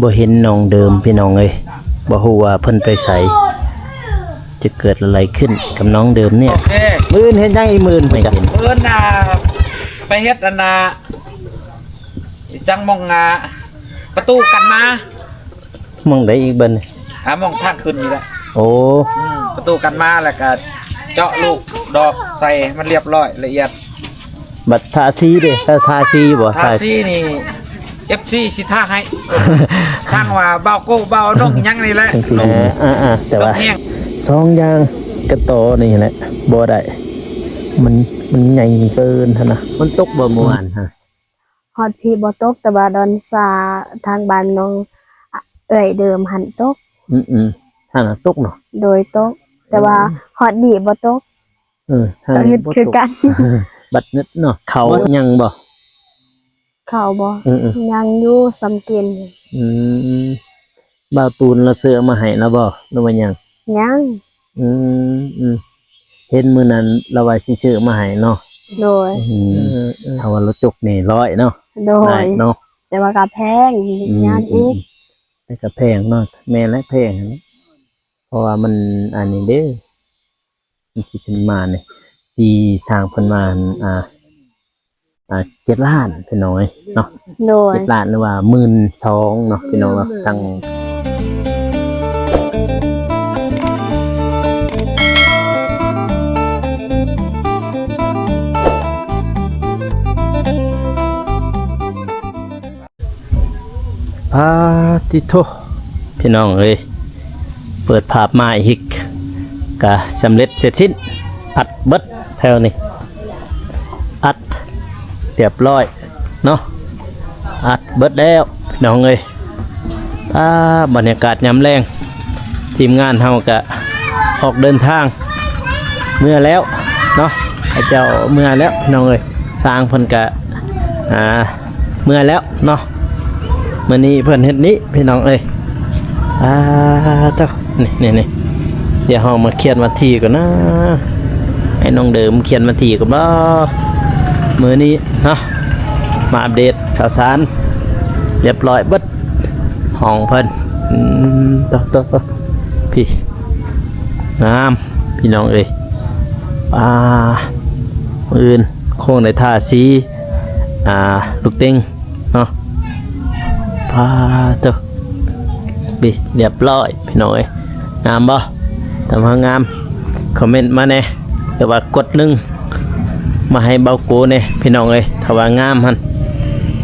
ບໍ່ເຫັນນ້ອງເດີມພີ່ນ້ອງເອີຍ ບໍ່ຮູ້ວ່າເພິ່ນໄປໃສ ຈະເກີດອະໄລຂຶ້ນກັບນ້ອງເດີມເນຍ. ໂອເຄ ມື້ອື່ນເຮັດຫຍັງອີກ? ມື້ອື່ນ ມື້ອື່ນນະ ໄປເຮັດອັນນະ ອີສັງໝ່ອງ ອ່າ ປະຕູກັນມາ. ໝ່ອງໃດອີກບັດນີ້? ອ່າ ໝ່ອງທາງຂຶ້ນນີ້ແຫຼະ. ໂອ້ ອືມ ປະຕູກັນມາ ແລ້ວກະເຈາະລູກດອກໃສ່ໃຫ້ມັນລຽບຮ້ອຍລະອຽດ. ບັດທາສີເດ້? ເຈົ້າທາສີຢູ່ບໍ່? ທາສີນີ້ ເອັຟຊີ ຊິທາໃຫ້ ທັງວ່າເບົາໂກ້ເບົານ້ອງຫຍັງນີ້ແຫຼະ. ເອີ ເອີ ເອີ ແຕ່ວ່າສອງຢ່າງກະຕໍ່ນີ້ແຫຼະ ບໍ່ໄດ້ ມັນ ມັນໃຫຍ່ເກີນຫັ້ນນະ. ມັນຕົກບໍ່ມື້ວານຫັ້ນ? ຮອດພີ້ບໍ່ຕົກ ແຕ່ວ່າດອນຊາທາງບ້ານນ້ອງເອື້ອຍເດີມຫັ້ນຕົກ. ອືມໆ ຫັ້ນນະຕົກເນາະ. ໂດຍ ຕົກ ແຕ່ວ່າ ເອີ ຮອດນີ້ບໍ່ຕົກ. ເອີ ທາງນີ້ບໍ່ຕົກຄືກັນ. ບັດເນັດເນາະ ເຂົ້າຍັງບໍ່? ເຂົ້າບໍ່? ເອີໆ ຍັງຢູ່ ສ່ຳກິນ. ອືມ ບ່າວຕູນລາວຊື້ມາໃຫ້ລະບໍ່ ຫຼືວ່າຍັງ? ຍັງ. ອືມໆ ເຫັນມື້ນັ້ນລາວວ່າຊິຊື້ມາໃຫ້ເນາະ. ໂດຍ. ອືມ ເອີໆ ຖ້າວ່າລົດຈົກນີ້ຮ້ອຍເນາະ. ໂດຍ ຫຼາຍເນາະ ແຕ່ວ່າກະແພງ. ອືມ ຍາກອີກ. ແຕ່ກະແພງເນາະ. ແມ່ນແຫຼະ ແພງຫັ້ນແຫຼະ ເພາະວ່າມັນອັນນີ້ເດ້ ມັນຊິຂຶ້ນມານີ້ ທີ່ສ້າງເພິ່ນມາ ອ່າ ອ່າ ເຈັດລ້ານພີ່ນ້ອງເອີຍເນາະ. ໂດຍ. ເຈັດລ້ານ ຫຼືວ່າໝື່ນສອງເນາະ ພີ່ນ້ອງເນາະ. ທັງ ປາຕິໂທ ພີ່ນ້ອງເອີຍ ເປີດພາບມາອີກ ກະສຳເລັດເສັດສິ້ນ ອັດເບິດແຖວນີ້ ອັດລຽບຮ້ອຍເນາະ ອັດເບິດແລ້ວພີ່ນ້ອງເອີຍ. ອາ ບັນຍາກາດຍາມແລງ ທີມງານເຮົາກະອອກເດີນທາງເມືອແລ້ວເນາະ ເຂົາເຈົ້າເມືອແລ້ວພີ່ນ້ອງເອີຍ. ຊ່າງເພິ່ນກະ ອ່າ ເມືອແລ້ວເນາະ ມື້ນີ້ເພິ່ນເຮັດນີ້ພີ່ນ້ອງເອີຍ. ອາ ໂທ້ ນີ້ໆໆ ດຽວເຮົາມາຂຽນວັນທີກ່ອນນະ ໃຫ້ນ້ອງເດີມຂຽນວັນທີກ່ອນບໍ ມື້ນີ້ເນາະ ມາອັບເດດຂ່າວສານລຽບຮ້ອຍເບິດ ຫ້ອງເພິ່ນ. ອືມ ໂຕໆໆ ພີ້ ງາມພີ່ນ້ອງເອີຍ. ອ່າ ມື້ອື່ນຄົງໄດ້ທາສີ ອ່າ ລູກເຕັງເນາະ. ປາໂຕ ພີ້ ລຽບຮ້ອຍພີ່ນ້ອງເອີຍ. ງາມບໍ່? ຖ້າວ່າງາມ ຄອມເມັນມາແດ່ ຫຼືວ່າກົດໜຶ່ງ ມາໃຫ້ເບົາໂກແດ່ພີ່ນ້ອງເອີຍ. ຖ້າວ່າງາມຫັ້ນ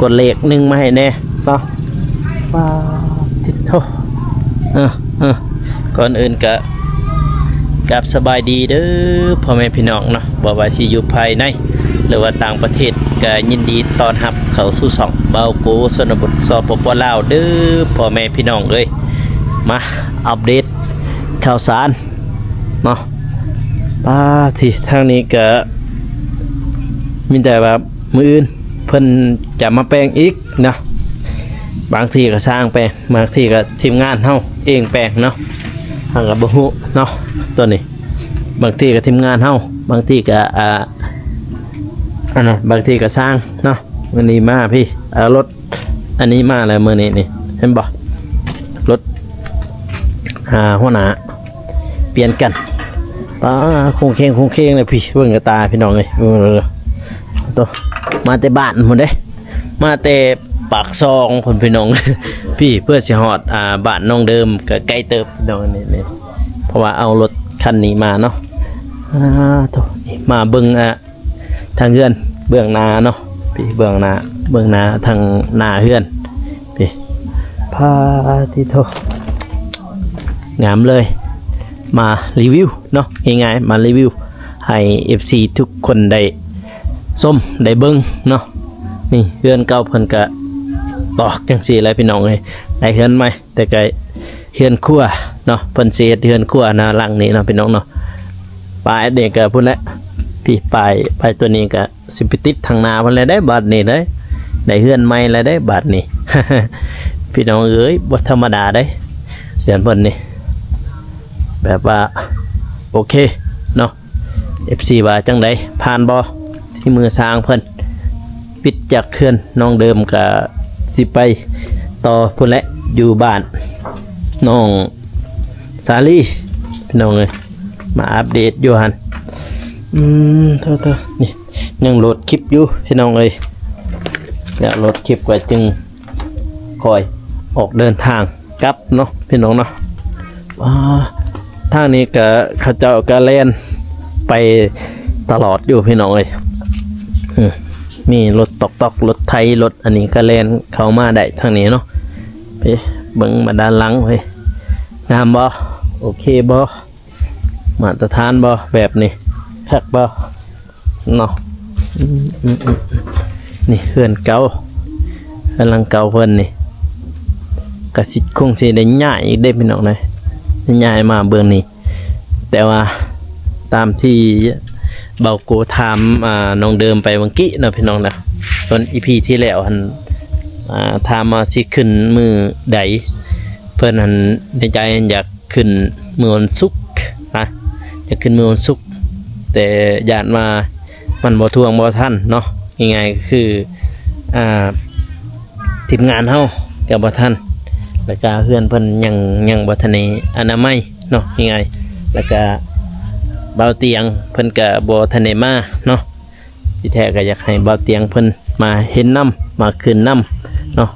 ກົດເລກໜຶ່ງມາໃຫ້ແດ່ເນາະ. ປາຕິໂທ ເອີໆ ກ່ອນອື່ນກະກາບສະບາຍດີເດີພໍ່ແມ່ພີ່ນ້ອງເນາະ ບໍ່ວ່າຊິຢູ່ພາຍໃນ ຫຼືວ່າຕ່າງປະເທດ ກະຍິນດີຕ້ອນຮັບເຂົ້າສູ່ຊ່ອງເບົາໂກຊົນນະບົດ ສປປ ລາວ ເດີພໍ່ແມ່ພີ່ນ້ອງເອີຍ. ມາອັບເດດຂ່າວສານ ເນາະ. ປາ ທີ່ທາງນີ້ກະມີແຕ່ວ່າມື້ອື່ນເພິ່ນຈະມາແປງອີກເນາະ, ບາງທີກະຊ່າງແປງ ບາງທີກະທີມງານເຮົາເອງແປງເນາະ. ເຮົາກະບໍ່ຮູ້ເນາະ ໂຕນີ້ ບາງທີກະທີມງານເຮົາ ບາງທີກະ ອ່າ ອັນນັ້ນ ບາງທີກະຊ່າງເນາະ. ມື້ນີ້ມາພີ້ ເອົາລົດ ອັນນີ້ມາແລ້ວມື້ນີ້ນີ້ ເຫັນບໍ່ ລົດ ອ່າ ຫົວໜ້າປ່ຽນກັນ. ປາ ໂຄງເຄງໂຄງເຄງເລີຍພີ້ ເບິ່ງກະຕາພີ່ນ້ອງເອີຍ. ເອີ ໂຕ ມາແຕ່ບ້ານພຸ້ນເດ້ ມາແຕ່ປາກຊ່ອງພຸ້ນພີ່ນ້ອງ ພີ້ ເພື່ອຊິຮອດ ອ່າ ບ້ານນ້ອງເດີມ ກະໄກເຕີບພີ່ນ້ອງ ນີ້ ນີ້ ເພາະວ່າເອົາລົດຄັນນີ້ມາເນາະ. ອ່າ ໂຕ ມາເບິ່ງ ອ່າ ທາງເຮືອນເບື້ອງໜ້າເນາະ ພີ້ ເບື້ອງໜ້າ ເບື້ອງໜ້າ ທາງໜ້າເຮືອນ ພີ້. ປາຕິໂທ ງາມເລີຍ ມາຣີວິວເນາະ ງ່າຍໆ ມາຣີວິວໃຫ້ເອັຟຊີທຸກຄົນໄດ້ຊົມໄດ້ເບິ່ງເນາະ. ນີ້ເຮືອນເກົ່າເພິ່ນກະຕອກຈັ່ງຊີ້ແຫຼະພີ່ນ້ອງເອີຍ ໄດ້ເຮືອນໃໝ່. ແຕ່ກະເຮືອນຄົວເນາະ ເພິ່ນຊິເຮັດເຮືອນຄົວນະ ຫຼັງນີ້ເນາະ ພີ່ນ້ອງເນາະ. ປ້າຍນີ້ກະພຸ້ນແຫຼະ ພີ້ ປ້າຍ ປ້າຍໂຕນີ້ກະຊິໄປຕິດທາງໜ້າພຸ້ນແຫຼະເດ້ ບາດນີ້ເດ້ ໄດ້ເຮືອນໃໝ່ແລ້ວເດ້ບາດນີ້ ພີ່ນ້ອງເອີຍ. ບໍ່ທຳມະດາເດ້ ເຮືອນເພິ່ນນີ້ ແບບວ່າໂອເຄເນາະ. ເອັຟຊີວ່າຈັ່ງໃດ ຜ່ານບໍ່ ທີ່ມືຊ່າງເພິ່ນ? ປິດຈາກເຮືອນນ້ອງເດີມກະ ຊິໄປຕໍ່ພຸ້ນແຫຼະ ຢູ່ບ້ານນ້ອງສາລີ ພີ່ນ້ອງເອີຍ ມາອັບເດດຢູ່ຫັ້ນ. ອືມ ໂທໆ ນີ້ຍັງໂຫຼດຄລິບຢູ່ ພີ່ນ້ອງເອີຍ ແລ້ວໂຫຼດຄລິບກວ່າຈຶ່ງຄ່ອຍອອກເດີນທາງກັບເນາະ ພີ່ນ້ອງເນາະ. ອ່າ ທາງນີ້ກະ ເຂົາເຈົ້າກະແລ່ນໄປຕະຫຼອດຢູ່ ພີ່ນ້ອງເອີຍ. ອືມ ມີລົດຕອກໆ ລົດໄຖ ລົດອັນນີ້ກະແລ່ນເຂົ້າມາໄດ້ທາງນີ້ເນາະ. ເອີ ເບິ່ງມາດ້ານຫຼັງເວີຍ ງາມບໍ່? ໂອເຄບໍ່? ມາດຕະຖານບໍ່? ແບບນີ້ຄັກບໍ່? ເນາະ. ອືມໆໆ ນີ້ເຮືອນເກົ່າ ເຮືອນຫຼັງເກົ່າເພິ່ນນີ້ ກະຊິ ຄົງຊິໄດ້ຍ້າຍອີກເດ້ ພີ່ນ້ອງເອີຍ ໄດ້ຍ້າຍມາເບື້ອງນີ້. ແຕ່ວ່າຕາມທີ່ເບົາໂກຖາມ ອ່າ ນ້ອງເດີມໄປເມື່ອກີ້ເນາະ ພີ່ນ້ອງເນາະ ຕອນອີພີທີ່ແລ້ວຫັ້ນ ອ່າ ຖາມວ່າຊິຂຶ້ນມື້ໃດ ເພິ່ນຫັ້ນໃນໃຈຢາກ ຂຶ້ນມື້ວັນສຸກນະ ຈະຂຶ້ນມື້ວັນສຸກ ແຕ່ຢ້ານວ່າມັນບໍ່ທ່ວງບໍ່ທັນເນາະ. ງ່າຍໆກໍຄື ອ່າ ທີມງານເຮົາກໍບໍ່ທັນ ແລ້ວກະເຮືອນເພິ່ນຍັງ ຍັງບໍ່ທັນໄດ້ອະນາໄມເນາະ ງ່າຍໆ ແລ້ວກະບ່າວຕຽງເພິ່ນກະບໍ່ທັນໄດ້ມາເນາະ. ທີ່ແທ້ກໍຢາກໃຫ້ບ່າວຕຽງເພິ່ນມາເຫັນນຳ ມາຄືນນຳເນາະ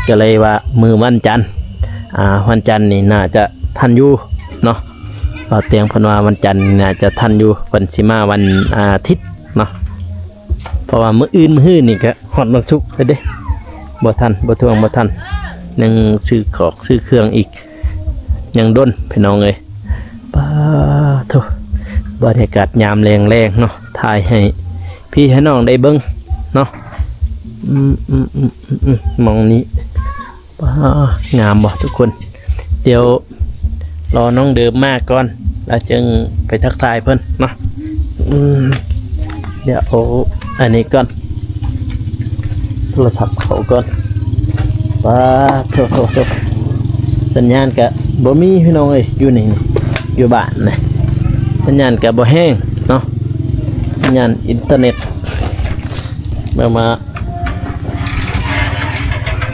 ກໍເລີຍວ່າມື້ວັນຈັນ ອ່າ ວັນຈັນນີ້ໜ້າຈະທັນຢູ່ເນາະ. ບ່າວຕຽງເພິ່ນວ່າວັນຈັນນີ້ໜ້າຈະທັນຢູ່ ເພິ່ນຊິມາວັນອາທິດເນາະ ເພາະວ່າມື້ອື່ນມື້ຮືນີ້ກໍຮອດວັນສຸກແລ້ວເດ້ ບໍ່ທັນ ບໍ່ທ່ວງບໍ່ທັນ ຍັງຊື້ຂອກຊື້ເຄື່ອງອີກ ຍັງດົນ ພີ່ນ້ອງເອີຍ. ປາໂທ ບັນຍາກາດຍາມແລງໆເນາະ ຖ່າຍໃຫ້ພີ່ໃຫ້ນ້ອງໄດ້ເບິ່ງເນາະ. ອືມໆໆໆ ໝ່ອງນີ້ ປາ ງາມບໍ່ທຸກຄົນ? ດຽວລໍນ້ອງເດີມມາກ່ອນ ແລ້ວຈຶ່ງໄປທັກທາຍເພິ່ນເນາະ. ອືມ ດຽວເອົາອັນນີ້ກ່ອນ ໂທລະສັບເຂົ້າກ່ອນ. ປາໂທ ໂທ ໂທ ສັນຍານກະບໍ່ມີ ພີ່ນ້ອງເອີຍ ຢູ່ນີ້ ຢູ່ບ້ານນະ ສັນຍານກະບໍ່ແຮງເນາະ ສັນຍານອິນເຕີເນັດ ແບບວ່າ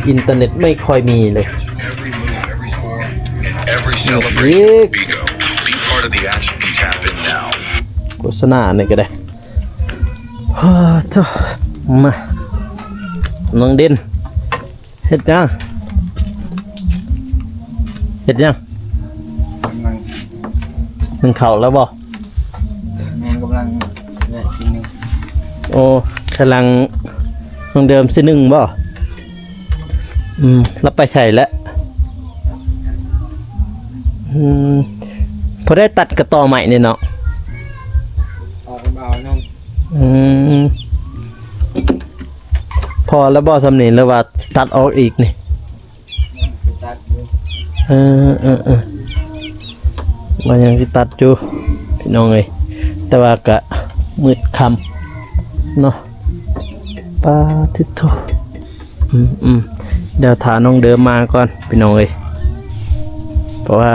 ອິນເຕີເນັດໄມ່ຄ່ອຍມີເລີຍ. Every move, every score, and every celebration of Bigo. Be part of the action. Tap in now. ໂຄສະນານີ້ກໍໄດ້. ຮາໂທ ມາ ນ້ອງເດັ່ນ ເຮັດຫຍັງ? ເຮັດຫຍັງ? ກຳລັງ ໜຶ້ງເຂົ້າແລ້ວບໍ່? ແມ່ນ ກຳລັງ ແລະ ຊິໜຶ້ງ. ໂອ້ ກຳລັງ ນ້ອງເດີມຊິໜຶ້ງບໍ່? ອືມ ລາວໄປໃສແລ້ວ? ອືມ ຜູ້ໃດຕັດກະຕໍໄມ້ນີ້ເນາະ? ອອກກັບບ່າວນຳ. ອືມ ພໍແລ້ວບໍ່ຊ່ຳນີ້ ຫຼືວ່າຕັດອອກອີກນີ້? ຍັງຊິຕັດຢູ່. ເອີ ເອີ ເອີ ວ່າຍັງຊິຕັດຢູ່ ພີ່ນ້ອງເອີຍ ແຕ່ວ່າກະມືດຄ່ຳເນາະ. ປາທິໂທ ອືມໆ ດຽວຖ້ານ້ອງເດີມມາກ່ອນ ພີ່ນ້ອງເອີຍ ເພາະວ່າ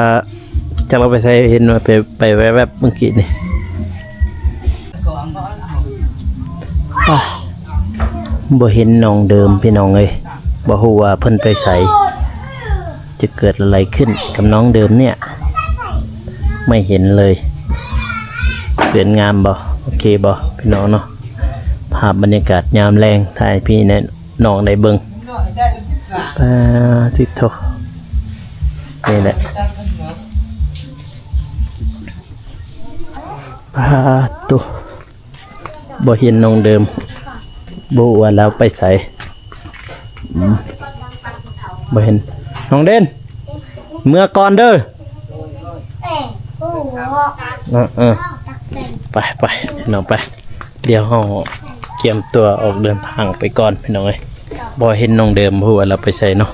ຈັກລາວໄປໃສ ເຫັນວ່າໄປ ໄປແວບໆເມື່ອກີ້ນີ້. ປາ ບໍ່ເຫັນນ້ອງເດີມ ພີ່ນ້ອງເອີຍ ບໍ່ຮູ້ວ່າເພິ່ນໄປໃສ ຈະເກີດອະໄລຂຶ້ນກັບນ້ອງເດີມເນຍ ໄມ່ເຫັນເລີຍ. ເປັນງາມບໍ່? ໂອເຄບໍ່ ພີ່ນ້ອງເນາະ? ພາບບັນຍາກາດຍາມແລງ ຖ່າຍໃຫ້ພີ່ແນະ ນ້ອງໄດ້ເບິ່ງ. ປາທິໂທ ນີ້ແຫຼະ ປາໂຕ ບໍ່ເຫັນນ້ອງເດີມ ບໍ່ຮູ້ວ່າລາວໄປໃສ. ອືມ ບໍ່ເຫັນ ນ້ອງເດັ່ນ ເມືອກ່ອນເດີ. ເອີ ເອີ ໄປ ໄປ ນ້ອງໄປ. ດຽວເຮົາກຽມຕົວອອກເດີນທາງໄປກ່ອນ ພີ່ນ້ອງເອີຍ ບໍ່ເຫັນນ້ອງເດີມ ບໍ່ຮູ້ວ່າລາວໄປໃສເນາະ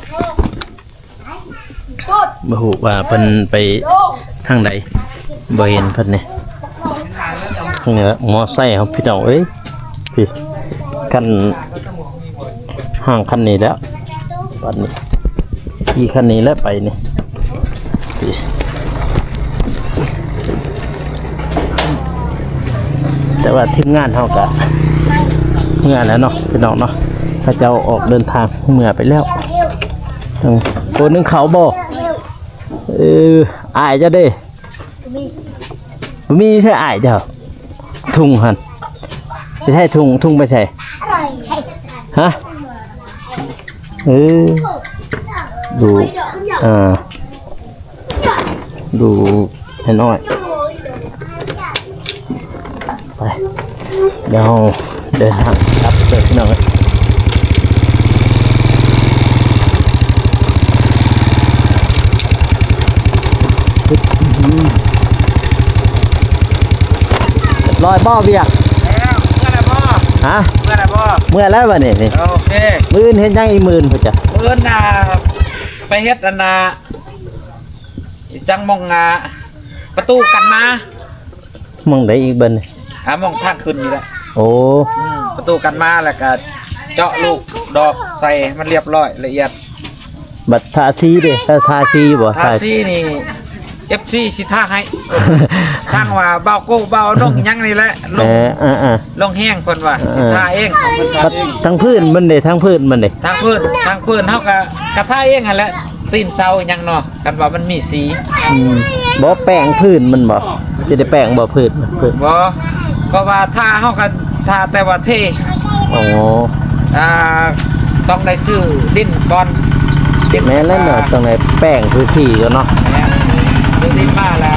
ບໍ່ຮູ້ວ່າເພິ່ນໄປທາງໃດ ບໍ່ເຫັນເພິ່ນນີ້. ນີ້ແຫຼະ ມໍໄຊເຮົາ ພີ່ນ້ອງເອີຍ ພີ່ ຄັນ ຮ່າງຄັນນີ້ແຫຼະ ບັດນີ້ ຂີ່ຄັນນີ້ແຫຼະໄປນີ້ ແຕ່ວ່າທີມງານເຮົາກະເມືອແລ້ວເນາະ ພີ່ນ້ອງເນາະ. ເຂົາເຈົ້າອອກເດີນທາງເມືອໄປແລ້ວ. ເອີ ຄົນໜຶ່ງເຂົ້າບໍ່? ເອີ ອ້າຍເຈົ້າເດ້? ບໍ່ມີ. ໃສອ້າຍເຈົ້າ? ທຸງຫັ້ນ ໄປໃສ? ທຸງ ທຸງໄປໃສ? ຮະ? ເອີ ດູ ອ່າ ດູໃຫ້ນ້ອຍ. ໄປ ດຽວເຮົາເດີນທາງກັບເດີພີ່ນ້ອງເອີຍ. ຮຽບຮ້ອຍບໍ່ວຽກ? ແລ້ວ ເມື່ອແລ້ວບໍ່? ຮະ? ເມື່ອແລ້ວບໍ່? ເມື່ອແລ້ວບັດນີ້. ໂອເຄ ມື້ອື່ນເຮັດຫຍັງອີກ? ມື້ອື່ນພຸ້ນຈ້ະ ມື້ອື່ນນະ ໄປເຮັດອັນນະ ອີສັງ ໝ່ອງ ອ່າ ປະຕູກັນມາ. ໝ່ອງໃດອີກບັດນີ້? ອ່າ ໝ່ອງທາງຂຶ້ນນີ້ແຫຼະ. ໂອ້ ອືມ ປະຕູກັນມາ ແລ້ວກະເຈາະລູກດອກໃສ່ໃຫ້ມັນລຽບລ້ອຍລະອຽດ. ບັດທາສີເດ້? ທາ ທາສີຢູ່ບໍ່? ທາສີນີ້ ເອັຟຊີຊິທາໃຫ້ ທັງວ່າບ່າວໂກ ບ່າວນ້ອງຫຍັງນີ້ແຫຼະ ລົງ ເອີ ເອີ ເອີ ລົງແຮງເພິ່ນວ່າ ເອີ ຊິທາເອງ. ບັດທາງພື້ນມັນເດ້? ທາງພື້ນມັນເດ້? ທາງພື້ນ ທາງພື້ນເຮົາກະ ກະທາເອງຫັ້ນແຫຼະ ຕີນເສົາອີຫຍັງເນາະ ຄັນວ່າມັນມີສີ. ອືມ ບໍ່ແປງພື້ນມັນບໍ່? ຊິໄດ້ແປງບໍ່ພື້ນ? ບໍ່ ເພາະວ່າທາເຮົາກະທາແຕ່ວ່າເທ. ອໍ ອ່າ ຕ້ອງໄດ້ຊື້ດິນກ່ອນ. ແມ່ນແລ້ວເນາະ ຕ້ອງໄດ້ແປງພື້ນທີ່ກ່ອນເນາະ. ແມ່ນ ຊື້ດິນມາແລ້ວ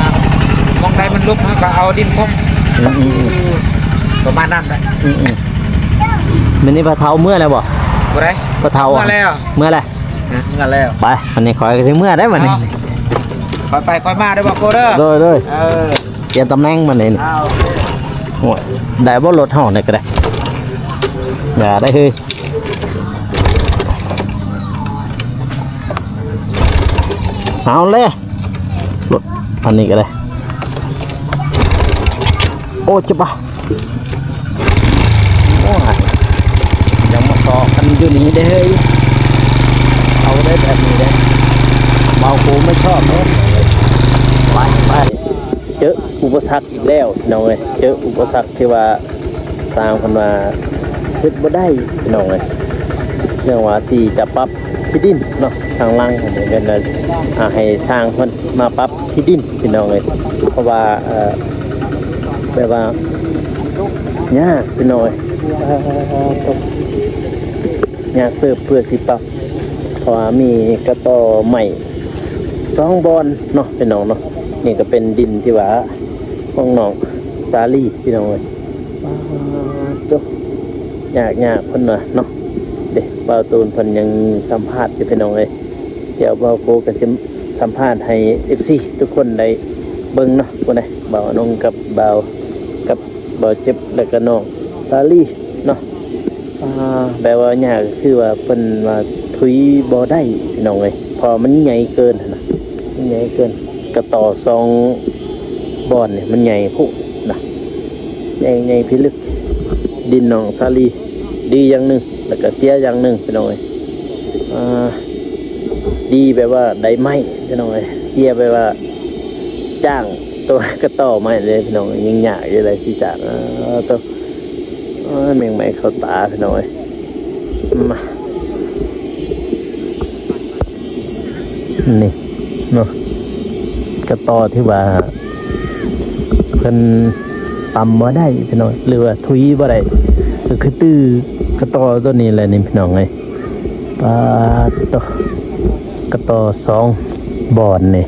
ໝ່ອງໃດມັນຫຼຸບ ເຮົາກະເອົາດິນຖົມ. ອືມໆໆ ປະມານນັ້ນແຫຼະ. ອືມໆ ມື້ນີ້ພໍ່ເຖົ້າເມືອແລ້ວບໍ່? ຜູ້ໃດ? ພໍ່ເຖົ້າ ເມືອແລ້ວ ເມືອແລ້ວ. ເອີ ເມືອແລ້ວ. ໄປ ອັນນີ້ຂ້ອຍກະຊິເມືອໄດ໋ບັດນີ້. ເອົາ ຄ່ອຍໄປຄ່ອຍມາເດີບ່າວໂກເດີ. ໂດຍໆ ເອີ ປ່ຽນຕຳແໜ່ງບັດນີ້. ເອົາ ໂອ້ຍ ໄດ້ບໍ່ລົດເຮົານີ້ກະໄດ້? ຢ່າໄດ໋ເຮີ້ຍ. ເອົາແຫຼະ ລົດອັນນີ້ກະໄດ້. ໂອ້ ເຈັບປະ? ໂອ້ຍ ຍັງມາຊອກກັນຢູ່ນີ້ເດ້ເຮີ້ຍ. ເອົາໄດ້ແບບນີ້ເດ້ ບ່າວໂກໄມ່ຊອບເດ້. ໄປ ໄປ ເຈີອຸປະສັກອີກແລ້ວພີ່ນ້ອງເອີຍ. ເຈີອຸປະສັກທີ່ວ່າ ຊ່າງເພິ່ນວ່າເຮັດບໍ່ໄດ້ພີ່ນ້ອງເອີຍ. ເລື່ອງວ່າທີ່ຈະປັບທີ່ດິນເນາະ ທາງຫຼັງຫັ້ນເພິ່ນ ອ່າ ໃຫ້ຊ່າງເພິ່ນມາປັບທີ່ດິນພີ່ນ້ອງເອີຍ. ເພາະວ່າ ເອີ ແບບວ່າຍາກພີ່ນ້ອງເອີຍ ຍາກເຕີບເພື່ອຊິປັບ ເພາະວ່າມີກະຕໍໄມ້ສອງບ່ອນເນາະພີ່ນ້ອງເນາະ. ນີ້ກະເປັນດິນທີ່ວ່າຂອງນ້ອງສາລີພີ່ນ້ອງເອີຍ. ປາດໂທ້ ຍາກໆ ເພິ່ນວ່າເນາະ. ເດ້ ບ່າວຕູນເພິ່ນຍັງສຳພາດຢູ່ພີ່ນ້ອງເອີຍ. ດຽວບ່າວໂກກະຊິສຳພາດໃຫ້ເອັຟຊີທຸກຄົນໄດ້ເບິ່ງເນາະ. ພຸ້ນນະ ບ່າວອານົງກັບບ່າວ ກັບບ່າວເຈັບ ແລ້ວກະນ້ອງສາລີເນາະ. ອ່າ ແບບວ່າຍາກ ຄືວ່າເພິ່ນວ່າທຸຍບໍ່ໄດ້ພີ່ນ້ອງເອີຍ ເພາະວ່າມັນໃຫຍ່ເກີນຫັ້ນນະ ມັນໃຫຍ່ເກີນ. ກະຕໍສອງບ່ອນນີ້ມັນໃຫຍ່ໂພດນະ ໃຫຍ່ ໃຫຍ່ພິລຶກ. ດິນນ້ອງສາລີ ດີຢ່າງໜຶ່ງ ແລ້ວກະເສຍຢ່າງໜຶ່ງພີ່ນ້ອງເອີຍ. ອ່າ ດີແບບວ່າໄດ້ໄມ້ພີ່ນ້ອງເອີຍ ເສຍແບບວ່າຈ້າງໂຕກະຕໍໄມ້ເລີຍພີ່ນ້ອງເອີຍ. ຍັງຍາກຢູ່ເລີຍຊິຈ້າງ ເອີ ໂຕ ໂອ້ຍ ແມງໄມ້ເຂົ້າຕາພີ່ນ້ອງເອີຍ. ມາ ນີ້ເນາະ ກະຕໍທີ່ວ່າເພິ່ນຕຳບໍ່ໄດ້ພີ່ນ້ອງ ຫຼືວ່າທຸຍບໍ່ໄດ້ ກະຄືຕື້ກະຕໍໂຕນີ້ແຫຼະນີ້ພີ່ນ້ອງເອີຍ. ປາດໂທ້ ກະຕໍສອງບ່ອນນີ້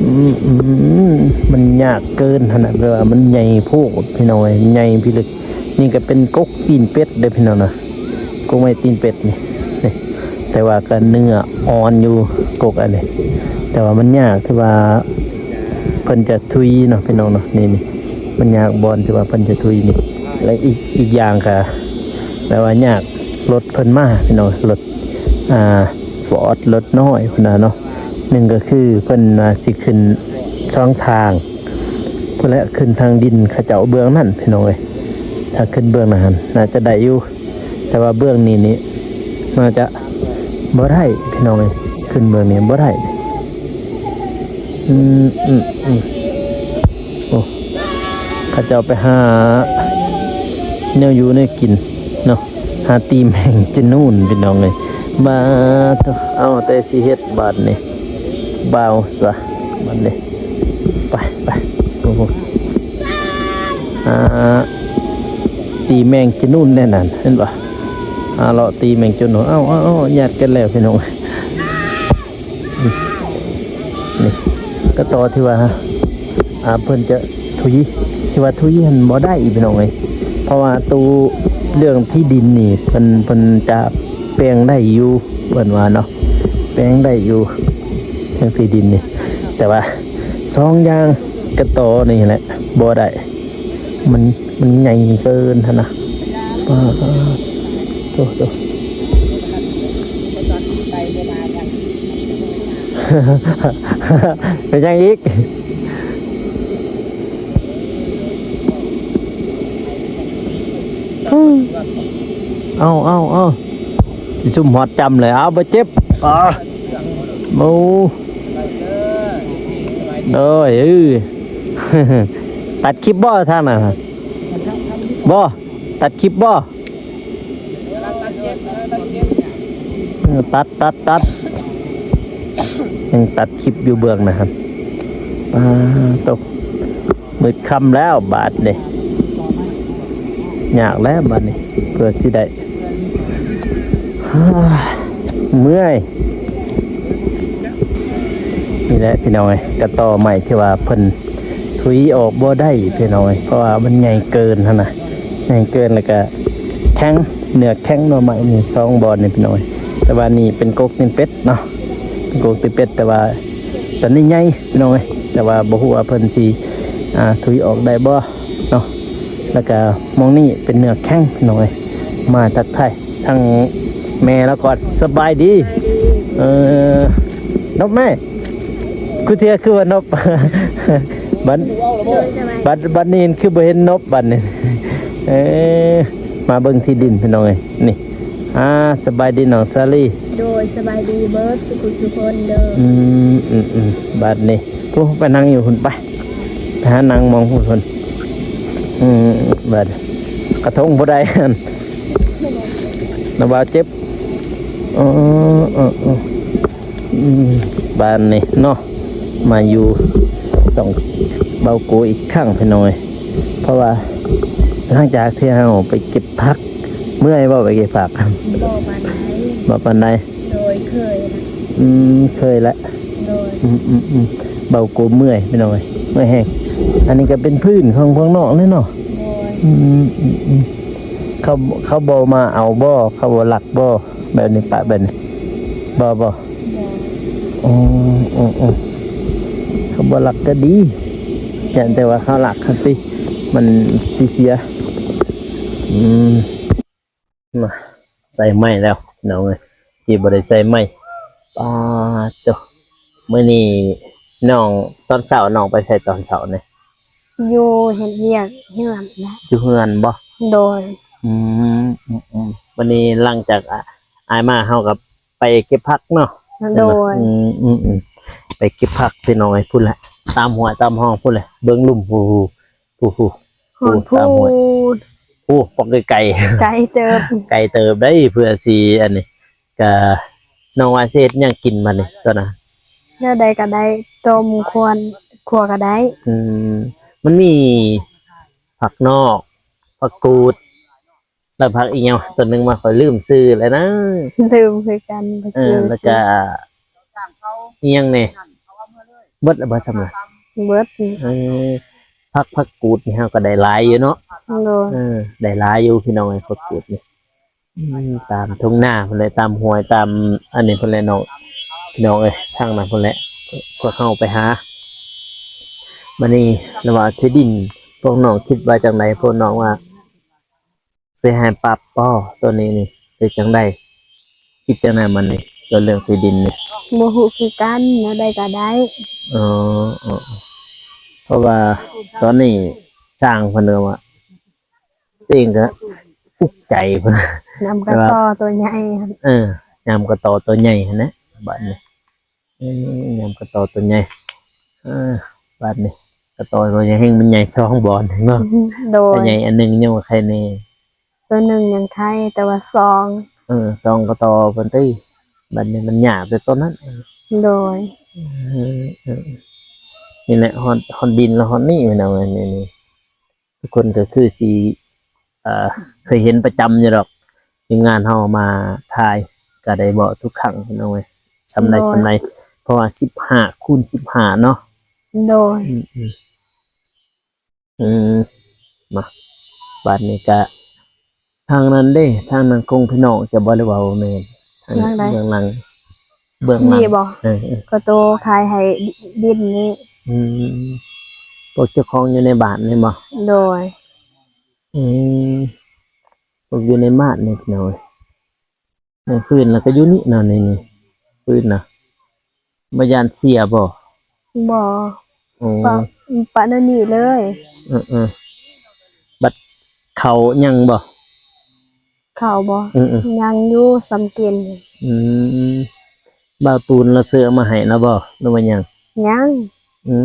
ອືມ ມັນຍາກເກີນຫັ້ນນະ ແບບວ່າມັນໃຫຍ່ໂພດພີ່ນ້ອງເອີຍ ໃຫຍ່ພິລຶກ. ນີ້ກະເປັນກົກຕີນເປັດເດີພີ່ນ້ອງນະ ກົກໄມ້ຕີນເປັດນີ້ ນີ້ ແຕ່ວ່າກະເນື້ອອ່ອນຢູ່ກົກອັນນີ້ ແຕ່ວ່າມັນຍາກທີ່ວ່າເພິ່ນຈະທຸຍເນາະພີ່ນ້ອງເນາະ. ນີ້ ນີ້ ມັນຍາກບ່ອນທີ່ວ່າເພິ່ນຈະທຸຍນີ້ ແລະ ອີກ ອີກຢ່າງກະແບບວ່າຍາກລົດເພິ່ນມາພີ່ນ້ອງ ລົດ ອ່າ ຟອດ ລົດນ້ອຍພຸ້ນນະເນາະ. ໜຶ່ງກະຄືເພິ່ນວ່າຊິຂຶ້ນຊ່ອງທາງພຸ້ນແຫຼະ ຂຶ້ນທາງດິນເຂົາເຈົ້າເບື້ອງນັ້ນພີ່ນ້ອງເອີຍ. ຖ້າຂຶ້ນເບື້ອງນັ້ນຫັ້ນໜ້າຈະໄດ້ຢູ່ ແຕ່ວ່າເບື້ອງນີ້ນີ້ໜ້າຈະບໍ່ໄດ້ພີ່ນ້ອງເອີຍ ຂຶ້ນເບື້ອງນີ້ບໍ່ໄດ້. ອືມ ອືມ ອືມ ໂອ້ ເຂົາເຈົ້າໄປຫາແນວຢູ່ແນວກິນເນາະ. ຫາຕີແມງຈະນູນພີ່ນ້ອງເອີຍ. ບາດໂທ້ ເອົາແຕ່ຊິເຮັດບາດນີ້ ບ່າວຊະບາດນີ້. ໄປ ໄປ ໂອ້ໂຫ ຫາຕີແມງຈະນູນແນ່ນັ້ນ ເຫັນບໍ່? ຫາເລາະຕີແມງຈະນູນ. ເອົາ ເອົາ ເອົາ ຍາດກັນແລ້ວພີ່ນ້ອງ. ນີ້ກະຕໍທີ່ວ່າ ອ່າ ເພິ່ນຈະທຸຍ ທີ່ວ່າທຸຍຫັ້ນບໍ່ໄດ້ພີ່ນ້ອງເອີຍ. ເພາະວ່າໂຕເລື່ອງທີ່ດິນນີ້ ເພິ່ນ ເພິ່ນຈະແປງໄດ້ຢູ່ ເພິ່ນວ່າເນາະ ແປງໄດ້ຢູ່ເລື່ອງທີ່ດິນນີ້. ແຕ່ວ່າສອງຢ່າງ ກະຕໍນີ້ແຫຼະບໍ່ໄດ້. ມັນ ມັນໃຫຍ່ເກີນຫັ້ນນະ. ປາດໂທ້ ໂທ້ ເປັນຫຍັງອີກ? ເອົາ ເອົາ ເອົາ ຊິຊຸ່ມຮອດຈ້ຳເລີຍ. ເອົາ ບໍ່ເຈັບ. ອາ ໂອ້ ໂອ້ຍ ເອີ ຕັດຄລິບບໍ່ທາງນັ້ນ? ບໍ່ ຕັດຄລິບບໍ່? ເອີ ຕັດ ຕັດ ຕັດ ຍັງຕັດຄລິບຢູ່ເບື້ອງໜ້າຫັ້ນ. ປາດໂທ້ ມືດຄ່ຳແລ້ວບາດນີ້ ຍາກແລ້ວບາດນີ້ ເພື່ອຊິໄດ້ ເມື່ອຍ. ນີ້ແຫຼະພີ່ນ້ອງເອີຍ ກະຕໍໄມ້ທີ່ວ່າເພິ່ນທຸຍອອກບໍ່ໄດ້ພີ່ນ້ອງເອີຍ ເພາະວ່າມັນໃຫຍ່ເກີນຫັ້ນນະ ໃຫຍ່ເກີນ ແລ້ວກະແຂງ ເນື້ອແຂງ. ໜໍ່ໄມ້ນີ້ສອງບ່ອນນີ້ພີ່ນ້ອງເອີຍ. ແຕ່ວ່ານີ້ເປັນກົກຕີນເປັດເນາະ ເປັນກົກຕີນເປັດ ແຕ່ວ່າ ຕອນນີ້ໃຫຍ່ພີ່ນ້ອງເອີຍ ແຕ່ວ່າບໍ່ຮູ້ວ່າເພິ່ນຊິ ອ່າ ທຸຍອອກໄດ້ບໍ່ເນາະ. ແລ້ວກະໝ່ອງນີ້ເປັນເນື້ອແຂງພີ່ນ້ອງເອີຍ. ມາທັກທາຍທາງແມ່ລາວກ່ອນ. ສະບາຍດີ. ເອີ ນົບແມ່ ຄືເທື່ອຄືວ່ານົບ ບັດ ບັດ ບັດນີ້ຄືບໍ່ເຫັນນົບບັດນີ້. ເອີ ມາເບິ່ງທີ່ດິນພີ່ນ້ອງເອີຍ ນີ້. ອ່າ ສະບາຍດີນ້ອງສາລີ. ໂດຍ ສະບາຍດີເບິດສຸຂູສຸຄົນເດີ. ອືມ ອືມ ອືມ ບາດນີ້ ຜູ້ ໄປນັ່ງຢູ່ພຸ້ນ ໄປ ໄປຫານັ່ງໝ່ອງພຸ້ນ ເພິ່ນ. ອືມ ບາດ ກະທົງຜູ້ໃດຫັ້ນ ນະບ່າວເຈັບ. ເອີ ເອີ ເອີ ອືມ ບາດນີ້ເນາະ ມາຢູ່ຊ່ອງເບົາໂກອີກຄັ້ງພີ່ນ້ອງເອີຍ. ເພາະວ່າຫຼັງຈາກທີ່ເຮົາໄປເກັບຜັກ ເມື່ອຍບໍ່ໄປເກັບຜັກ? ບໍ່ປານໃດ. ບໍ່ປານໃດ. ໂດຍ ເຄີຍລະ. ອືມ ເຄີຍລະ. ໂດຍ. ອືມ ອືມ ອືມ ເບົາໂກເມື່ອຍພີ່ນ້ອງເອີຍ ເມື່ອຍແຮງ. ອັນນີ້ກະເປັນພື້ນຂອງພວກນ້ອງເລີຍເນາະ. ໂດຍ. ອືມ ອືມ ອືມ ເຂົາ ເຂົາບໍ່ມາເອົາບໍ່? ເຂົາບໍ່ລັກບໍ່? ແບບນີ້ປະແບບນີ້ ບໍ່ ບໍ່? ບໍ່. ອໍ ເອີ ເອີ ເຂົາບໍ່ລັກກະດີ ຢ້ານແຕ່ວ່າເຂົາລັກຫັ້ນຕິ ມັນຊິເສຍ. ອືມ ມາ ໃສ່ໄມ້ແລ້ວນ້ອງເອີຍ ທີ່ບໍ່ໄດ້ໃສ່ໄມ້. ປາດໂທ້ ມື້ນີ້ນ້ອງ ຕອນເຊົ້ານ້ອງໄປໃສຕອນເຊົ້ານີ້? ຢູ່ເຮັດວຽກເຮືອນແຫຼະ. ຢູ່ເຮືອນບໍ່? ໂດຍ. ອືມ ອືມ ອືມ ວັນນີ້ຫຼັງຈາກ ອາ ອ້າຍມາ ເຮົາກໍໄປເກັບຜັກເນາະ. ໂດຍ. ອືມ ອືມ ອືມ ໄປເກັບຜັກພີ່ນ້ອງເອີຍ ພຸ້ນແຫຼະ ຕາມຫ້ວຍຕາມຮ່ອງພຸ້ນແຫຼະ ເບິ່ງລຸ່ມ ຜູ້ ຜູ້ ຜູ້ ຜູ້ ຕາມຫ້ວຍ ໂອ້ ປອກໄກໆ ໄກເຕີບ ໄກເຕີບໄດ໋ ເພື່ອຊິອັນນີ້. ກະນ້ອງວ່າຊິເຮັດຫຍັງກິນບັດນີ້ ຕອນນະ? ແນວໃດກະໄດ້ ຕົ້ມ ຄວນ ຂົ້ວກະໄດ້. ອືມ ມັນມີຜັກນອກ ຜັກກູດ ແລ້ວຜັກອີ່ຫຍັງຕົວໜຶ່ງມາ ຂ້ອຍລືມຊື່ແລ້ວນະ. ລືມຄືກັນ ບໍ່ຈື່ຊື່. ແລ້ວກະອີ່ຫຍັງແດ່? ເບິດແລ້ວບໍ່ ສ່ຳນັ້ນ? ເບິດ. ເອີ ຜັກ ຜັກກູດນີ້ເຮົາກໍໄດ້ຫຼາຍຢູ່ເນາະ. ໂດຍ. ເອີ ໄດ້ຫຼາຍຢູ່ພີ່ນ້ອງເອີຍ ຜັກກູດນີ້. ອືມ ຕາມທົ່ງນາພຸ້ນແຫຼະ ຕາມຫ້ວຍ ຕາມອັນນີ້ພຸ້ນແຫຼະເນາະ ພີ່ນ້ອງເອີຍ ທາງນັ້ນພຸ້ນແຫຼະ ພວກເຮົາໄປຫາ. ບັດນີ້ລະວ່າທີ່ດິນ ພວກນ້ອງຄິດວ່າຈັ່ງໃດ? ພວກນ້ອງວ່າ ຊິໃຫ້ປັບບໍ່ ໂຕນີ້ນີ້ ຫຼືຈັ່ງໃດ? ຄິດຈັ່ງໃດມັນນີ້ ໂຕເລື່ອງທີ່ດິນນີ້? ບໍ່ຮູ້ຄືກັນ ແນວໃດກໍໄດ້. ອໍ ເພາະວ່າຕອນນີ້ຊ່າງເພິ່ນກໍວ່າ ຕົວເອງກໍອຸກໃຈພຸ້ນນະ ຍາມກະຕໍໂຕໃຫຍ່. ເອີ ຍາມກະຕໍໂຕໃຫຍ່ຫັ້ນແຫຼະ ບາດນີ້. ເອີ ຍາມກະຕໍໂຕໃຫຍ່ ເອີ ບາດນີ້ ກະຕໍໂຕໃຫຍ່ແຮ່ງມັນໃຫຍ່ສອງບ່ອນເນາະ. ໂດຍ. ໂຕໃຫຍ່ອັນໜຶ່ງຍັງວ່າໄຄແນ່ ໂຕ ຕົວໜຶ່ງຍັງໄຄ ແຕ່ວ່າສອງ ເອີ ສອງກໍຕໍ່ເພິ່ນຕິ ບັດນີ້ມັນຍາກແຕ່ຕົວນັ້ນ. ໂດຍ ເອີ ເອີ ນີ້ແຫຼະ ຮອດ ຮອດດິນແລ້ວ ຮອດນີ້ພີ່ນ້ອງເອີຍ ນີ້ ນີ້ ທຸກຄົນກໍຄືຊິ ເອີ ເຄີຍເຫັນປະຈຳຢູ່ດອກ ທີມງານເຮົາມາຖ່າຍ ກໍໄດ້ເວົ້າທຸກຄັ້ງພີ່ນ້ອງເອີຍ ສ່ຳໃດ ໂດຍ ສ່ຳໃດ ເພາະວ່າສິບຫ້າຄູນສິບຫ້າເນາະ. ໂດຍ ອືມໆ ອືມ ມາ ບາດນີ້ກະ ທາງນັ້ນເດ້ ທາງນັ້ນຄົງພີ່ນ້ອງຈະບໍ່ໄດ້ເວົ້າແມ່ນ ທາງ ທາງໃດ? ເບື້ອງຫຼັງ ເບື້ອງຫຼັງນີ້ບໍ່? ເອີໆ ກໍໂຕຂາຍໃຫ້ດິນນີ້. ອືມ ພວກເຈົ້າຂອງຢູ່ໃນບ້ານນີ້ບໍ່? ໂດຍ ອືມ ພວກຢູ່ໃນບ້ານນີ້ພີ່ນ້ອງເອີຍ. ໃນຟືນແລ້ວກໍຢູ່ນີ້ເນາະ ນີ້ ນີ້ ຟືນນະ ບໍ່ຢ້ານເສຍບໍ່? ບໍ່ ໂອ້ ປະ ປະແນວນີ້ເລີຍ. ເອີໆ ບັດເຂົ້າຍັງບໍ່? ເຂົ້າບໍ່? ເອີໆ ຍັງຢູ່ ສ່ຳກິນ. ອືມ ບ່າວຕູນລາວຊື້ເອົາມາໃຫ້ລະບໍ່ ຫຼືວ່າຍັງ? ຍັງ. ອື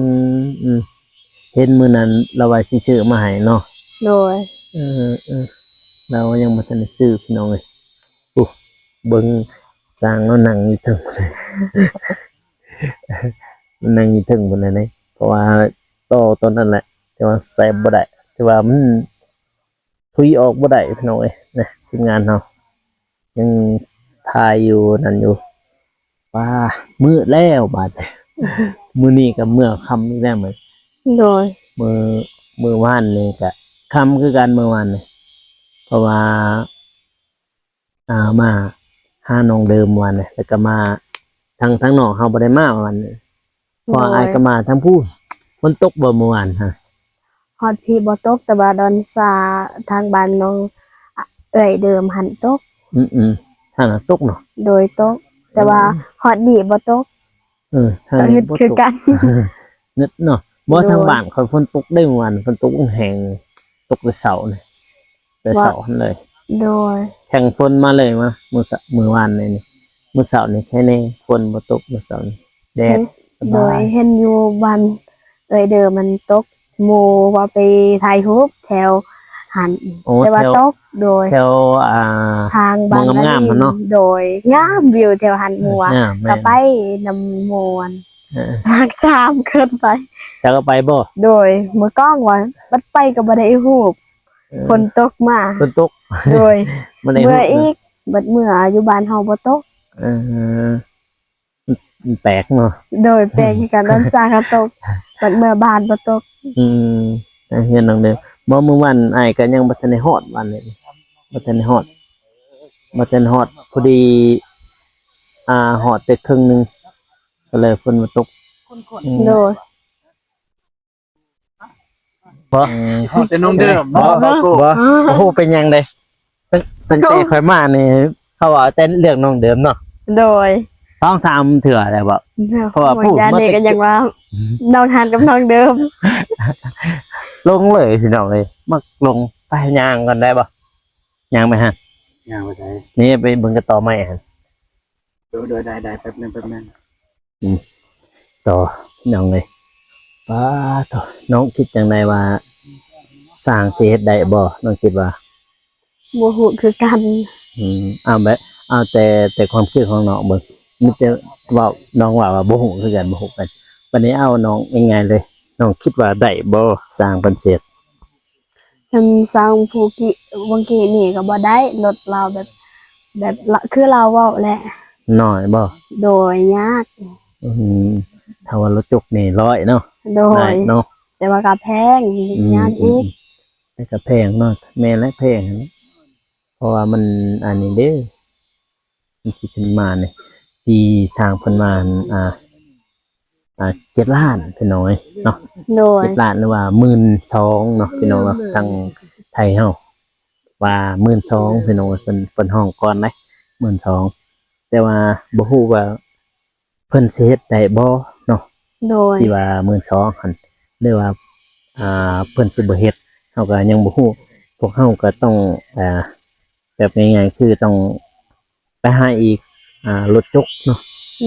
ມ ເຫັນມື້ນັ້ນລາວວ່າຊິຊື້ມາໃຫ້ເນາະ. ໂດຍ ເອີໆ ລາວຍັງບໍ່ທັນໄດ້ຊື້ພີ່ນ້ອງເອີຍ. ໂອ້ ເບິ່ງຊ່າງເນາະ ນັ່ງຢູ່ເທິງ ນັ່ງຢູ່ເທິງພຸ້ນແຫຼະເດ້ ເພາະວ່າຕໍ່ຕອນນັ້ນແຫຼະ ແຕ່ວ່າແຊບບໍ່ໄດ້ ແຕ່ວ່າມັນ ທຸຍອອກບໍ່ໄດ້ພີ່ນ້ອງເອີຍ ນະ ທີມງານເຮົາຍັງຖ່າຍຢູ່ນັ້ນຢູ່. ປ້າ ມືດແລ້ວບາດ ມື້ນີ້ກໍເມືອຄ່ຳອີກແລ້ວ. ໂດຍ ມື້ ມື້ວານນີ້ກໍຄ່ຳຄືກັນ ມື້ວານນີ້ ເພາະວ່າ ອ່າ ມາຫານ້ອງເດີມວານນີ້ ແລ້ວກໍມາທາງ ທາງນ້ອງເຮົາບໍ່ໄດ້ມາວານນີ້ ເພາະວ່າ ໂດຍ ອ້າຍກໍມາທາງພຸ້ນ. ຝົນຕົກບໍ່ມື້ວານຮະ? ຮອດພີ້ບໍ່ຕົກ ແຕ່ວ່າດອນຊາທາງບ້ານນ້ອງເອື້ອຍເດີມຫັ້ນຕົກ. ອືມໆ ຫັ້ນນະຕົກເນາະ. ໂດຍ ຕົກ ແຕ່ວ່າ ເອີ ຮອດນີ້ບໍ່ຕົກ. ເອີ ທາງນີ້ບໍ່ຕົກຄືກັນ ເນາະ. ບໍ່ທາງບ້ານຂ້ອຍຝົນຕົກເດ້ ມື້ວານຝົນຕົກແຮງ ຕົກແຕ່ເຊົ້ານີ້ ແຕ່ເຊົ້າຫັ້ນເລີຍ. ໂດຍ ແຂ່ງຝົນມາເລີຍ ມາມື້ ມື້ວານນີ້ ມື້ເຊົ້ານີ້ແຄ່ແນ່ ຝົນບໍ່ຕົກມື້ເຊົ້ານີ້ ແດດ ສະບາຍ. ໂດຍ ເຫັນຢູ່ບ້ານເອື້ອຍເດີມັນຕົກ ໝູ່ວ່າໄປຖ່າຍຮູບແຖວຫັ້ນ ໂອ້ ແຕ່ວ່າ ແຖວ ຕົກ. ໂດຍ ແຖວ ອ່າ ທາງບ້ານງາມໆຫັ້ນເນາະ. ໂດຍ ງາມ ວິວແຖວຫັ້ນໝູ່ ເອີ ງາມ ແມ່ນ ກໍໄປນຳໝູ່ ເອີ ພາກສາມເກີນໄປ. ເຈົ້າກໍໄປບໍ່? ໂດຍ ມື້ກ້ອງວ່າບັດໄປກໍບໍ່ໄດ້ຮູບ ເອີ ຝົນຕົກມາ ຝົນຕົກ. ໂດຍ ບໍ່ໄດ້ຮູບ ເມືອອີກ ບັດເມືອຢູ່ບ້ານເຮົາບໍ່ຕົກ. ເອີ ມັນແປກເນາະ. ໂດຍ ແປກຄືກັນ ດອນຊາກໍຕົກ ບັດເມືອບ້ານບໍ່ຕົກ. ອືມ ເຮືອນຫຼັງເດີມ. ບໍ່ ມື້ວານອ້າຍກໍຍັງບໍ່ທັນໄດ້ຮອດວານນີ້ ບໍ່ທັນໄດ້ຮອດ ບໍ່ທັນຮອດ ພໍດີ ອ່າ ຮອດແຕ່ເຄິ່ງໜຶ່ງ ກໍເລີຍຝົນມາຕົກ. ອືມ ໂດຍ ບໍ່ ເອີ ຮອດແຕ່ນ້ອງເດີມ ບໍ່ ບໍ່ ບໍ່ ບໍ່ຮູ້ເປັນຫຍັງເດ້. ຕັ້ງ ຕັ້ງແຕ່ຂ້ອຍມານີ້ ເຂົາເວົ້າແຕ່ເລື່ອງນ້ອງເດີມເນາະ. ໂດຍ ສອງສາມເທື່ອແລ້ວບໍ່? ເພາະວ່າ ໂອ້ຍ ຜູ້ ຢ້ານນີ້ກໍຍັງວ່ານ້ອງຫັນກັບນ້ອງເດີມ. ລົງເລີຍພີ່ນ້ອງເອີຍ ມັກລົງ. ໄປຍ່າງກ່ອນໄດ້ບໍ່? ຍ່າງໄປຫາ ຍ່າງໄປໃສ? ນີ້ໄປເບິ່ງກະຕໍໄມ້ຫັ້ນ. ໂດຍ ໂດຍ ໄດ້ ໄດ້ ແປັບໜຶ່ງ ແປັບໜຶ່ງ. ອືມ ຕໍ່ ນ້ອງເອີຍ ປ້າໂທ້ ນ້ອງຄິດຈັ່ງໃດວ່າ ຊ່າງຊິເຮັດໄດ້ບໍ່? ນ້ອງຄິດວ່າ ບໍ່ຮູ້ຄືກັນ. ອືມ ເອົາແບບ ເອົາແຕ່ ແຕ່ຄວາມຄິດຂອງນ້ອງເບິ່ງ ມີແຕ່ເວົ້າ ນ້ອງເວົ້າວ່າບໍ່ຮູ້ຄືກັນ ບໍ່ຮູ້ກັນ. ບັດນີ້ເອົານ້ອງງ່າຍໆເລີຍ ນ້ອງຄິດວ່າໄດ້ບໍ່ ຊ່າງເພິ່ນຊິເຮັດ? ເພິ່ນສ້າງຜູ້ກີ້ ຫວ່າງກີ້ນີ້ກໍບໍ່ໄດ້ ລົດລາວແບບ ແບບລະ ຄືລາວເວົ້າແຫຼະ. ໜ້ອຍບໍ່? ໂດຍ ຍາກ. ອືມ ຖ້າວ່າລົດຈົກນີ້ຮ້ອຍເນາະ. ໂດຍ ໄດ້ເນາະ ແຕ່ວ່າກໍແພງ. ອືມ ຍາກອີກ. ອືມ ແຕ່ກໍແພງເນາະ. ແມ່ນແຫຼະ ແພງຫັ້ນແຫຼະ ເພາະວ່າມັນອັນນີ້ເດ້ ມັນຊິຂຶ້ນມານີ້ ທີ່ຊ່າງເພິ່ນວ່າ ອ່າ ອ່າ ເຈັດລ້ານພີ່ນ້ອງເອີຍເນາະ. ໂດຍ ເຈັດລ້ານ ຫຼືວ່າໝື່ນສອງເນາະ ພີ່ນ້ອງເນາະ. ທາງໄທເຮົາວ່າໝື່ນສອງພີ່ນ້ອງເອີຍ ເພິ່ນ ເພິ່ນຮ້ອງກ່ອນເດ້ ໝື່ນສອງ. ແຕ່ວ່າບໍ່ຮູ້ວ່າເພິ່ນຊິເຮັດໄດ້ບໍ່ເນາະ. ໂດຍ ທີ່ວ່າໝື່ນສອງຫັ້ນ ຫຼືວ່າ ອ່າ ເພິ່ນຊິບໍ່ເຮັດ ເຮົາກໍຍັງບໍ່ຮູ້. ພວກເຮົາກໍຕ້ອງ ອ່າ ແບບງ່າຍໆ ຄືຕ້ອງ ໄປຫາອີກ ອ່າ ລົດຈົກເນາະ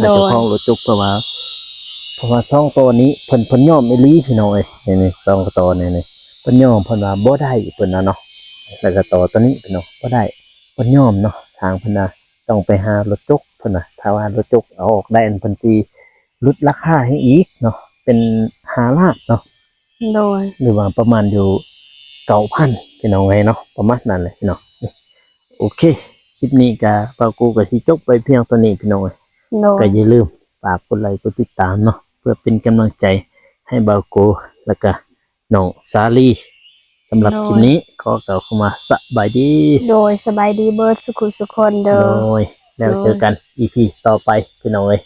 ໂດຍ ເຈົ້າຂອງລົດຈົກ ເພາະວ່າ ເພາະວ່າສອງໂຕນີ້ເພິ່ນ ເພິ່ນຍອມອີ່ຫຼີພີ່ນ້ອງເອີຍ. ນີ້ ນີ້ ສອງໂຕນີ້ ນີ້ ເພິ່ນຍອມ ເພິ່ນວ່າບໍ່ໄດ້ ເພິ່ນວ່າເນາະ. ແລ້ວກໍຕໍ່ຕົວນີ້ພີ່ນ້ອງ ບໍ່ໄດ້ ບໍ່ຍອມເນາະ ຊ່າງເພິ່ນວ່າຕ້ອງໄປຫາລົດຈົກ ເພິ່ນວ່າ ຖ້າວ່າລົດຈົກເອົາອອກໄດ້ ອັນເພິ່ນຊິຫຼຸດລາຄາໃຫ້ອີກເນາະ ເປັນຫ້າລ້ານເນາະ ໂດຍ ຫຼືວ່າປະມານຢູ່ເກົ້າພັນ ພີ່ນ້ອງເອີຍເນາະ ປະມານນັ້ນແຫຼະພີ່ນ້ອງ. ໂອເຄ ຄລິບນີ້ກໍບ່າວໂກກໍຊິຈົບໄວ້ພຽງເທົ່ານີ້ພີ່ນ້ອງເອີຍ ໂດຍ ກໍຢ່າລືມຝາກກົດໄລກົດຕິດຕາມເນາະ ເພື່ອເປັນກຳລັງໃຈໃຫ້ບ່າວໂກ ແລ້ວກໍນ້ອງສາລີ. ສຳລັບ ໂດຍ ຄລິບນີ້ຂໍກ່າວຄຳວ່າສະບາຍດີ. ໂດຍ ສະບາຍດີເບິດສຸຂຸສຸຄົນເດີ. ໂດຍ ແລ້ວເຈີກັນ ອີພີ ຕໍ່ໄປພີ່ນ້ອງເອີຍ.